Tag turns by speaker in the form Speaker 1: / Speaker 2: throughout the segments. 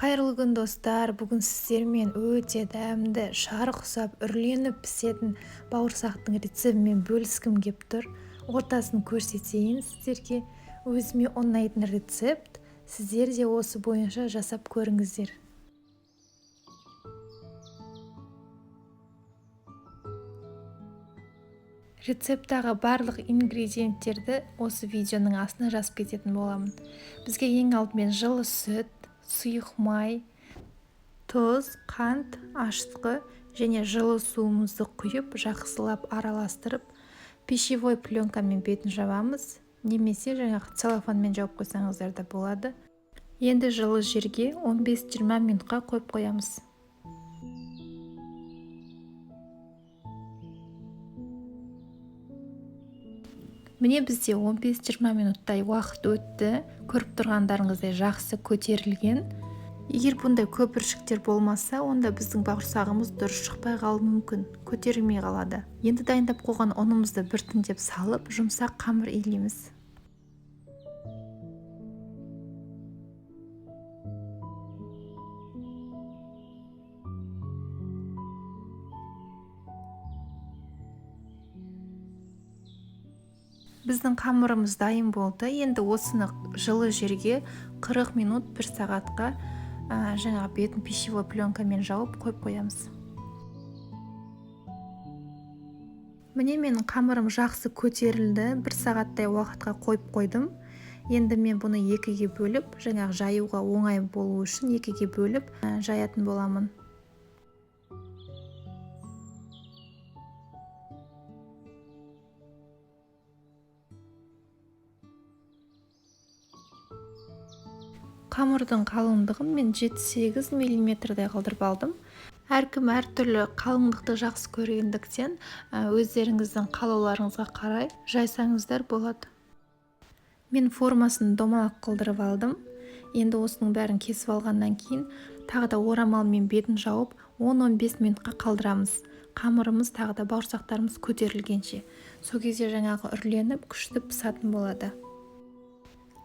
Speaker 1: Қайырлы күн, достар! Бүгін сіздермен өте дәмді, шар құсап үрленіп пісетін бауырсақтың рецептімен бөліскім кеп тұр. Ортасын көрсетейін сіздерге. Өзіме ұнайтын рецепт. Сіздер де осы бойынша жасап көріңіздер. Рецепттағы барлық ингредиенттерді осы видеоның астына жазып кететін боламын. Бізге ең алдымен жылы сүт, сұйық май, тұз, қант, ашытқы және жылы суымызды құйып, жақсылап араластырып, пищевой пленкамен бетін жабамыз немесе жаңағы целлофанмен жауып қойсаңыздар да болады. Енді жылы жерге 15-20 минутқа қойып қоямыз. Міне, бізде 15-20 минуттай уақыт өтті. Көріп тұрғандарыңыздай, жақсы көтерілген. Егер бұндай көпіршіктер болмаса, онда біздің бауырсағымыз дұрыс шықпай қалуы мүмкін, көтерілмей қалады. Енді дайындап қойған ұнымызды біртіндеп салып, жұмсақ қамыр илейміз. Біздің қамырымыз дайын болды. Енді осыны жылы жерге 40 минут, бір сағатқа, жаңағы бетін пищевой пленкамен жауып қойып қоямыз. Міне, менің қамырым жақсы көтерілді. Бір сағаттай уақытқа қойып қойдым. Енді мен бұны екіге бөліп, жаңағы жаюға оңай болу үшін екіге бөліп жаятын боламын. Қамырдың қалыңдығын мен 7-8 миллиметрдей қылдырып алдым. Әркім әртүрлі қалыңдықты жақсы көргендіктен, өздеріңіздің қалауларыңызға қарай жайсаңыздар болады. Мен формасын домалақ қылдырып алдым. Енді осының бәрін кесіп алғаннан кейін тағы да орамалмен бетін жауып, 10-15 минутқа қалдырамыз. Қамырымыз, тағы да бауырсақтарымыз көтерілгенше. Сол кезде жаңағы үрленіп, күшті пысатын болады.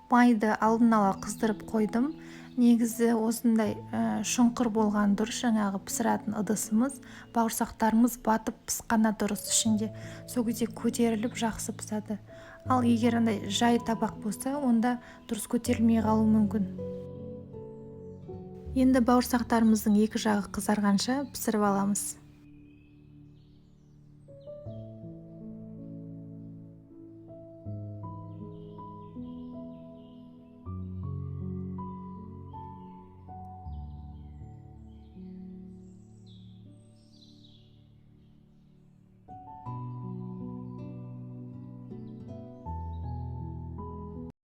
Speaker 1: Майды алдын ала қыздырып қойдым. Негізі осындай шұңқыр болған дұрыс, жаңағы пісіретін ыдысымыз, бауырсақтарымыз батып пысқаны дұрыс ішінде. Сол кезде көтеріліп жақсы пысады. Ал егер андай жай табақ болса, онда дұрыс көтерілмей қалуы мүмкін. Енді бауырсақтарымыздың екі жағы қызарғанша пісіріп аламыз.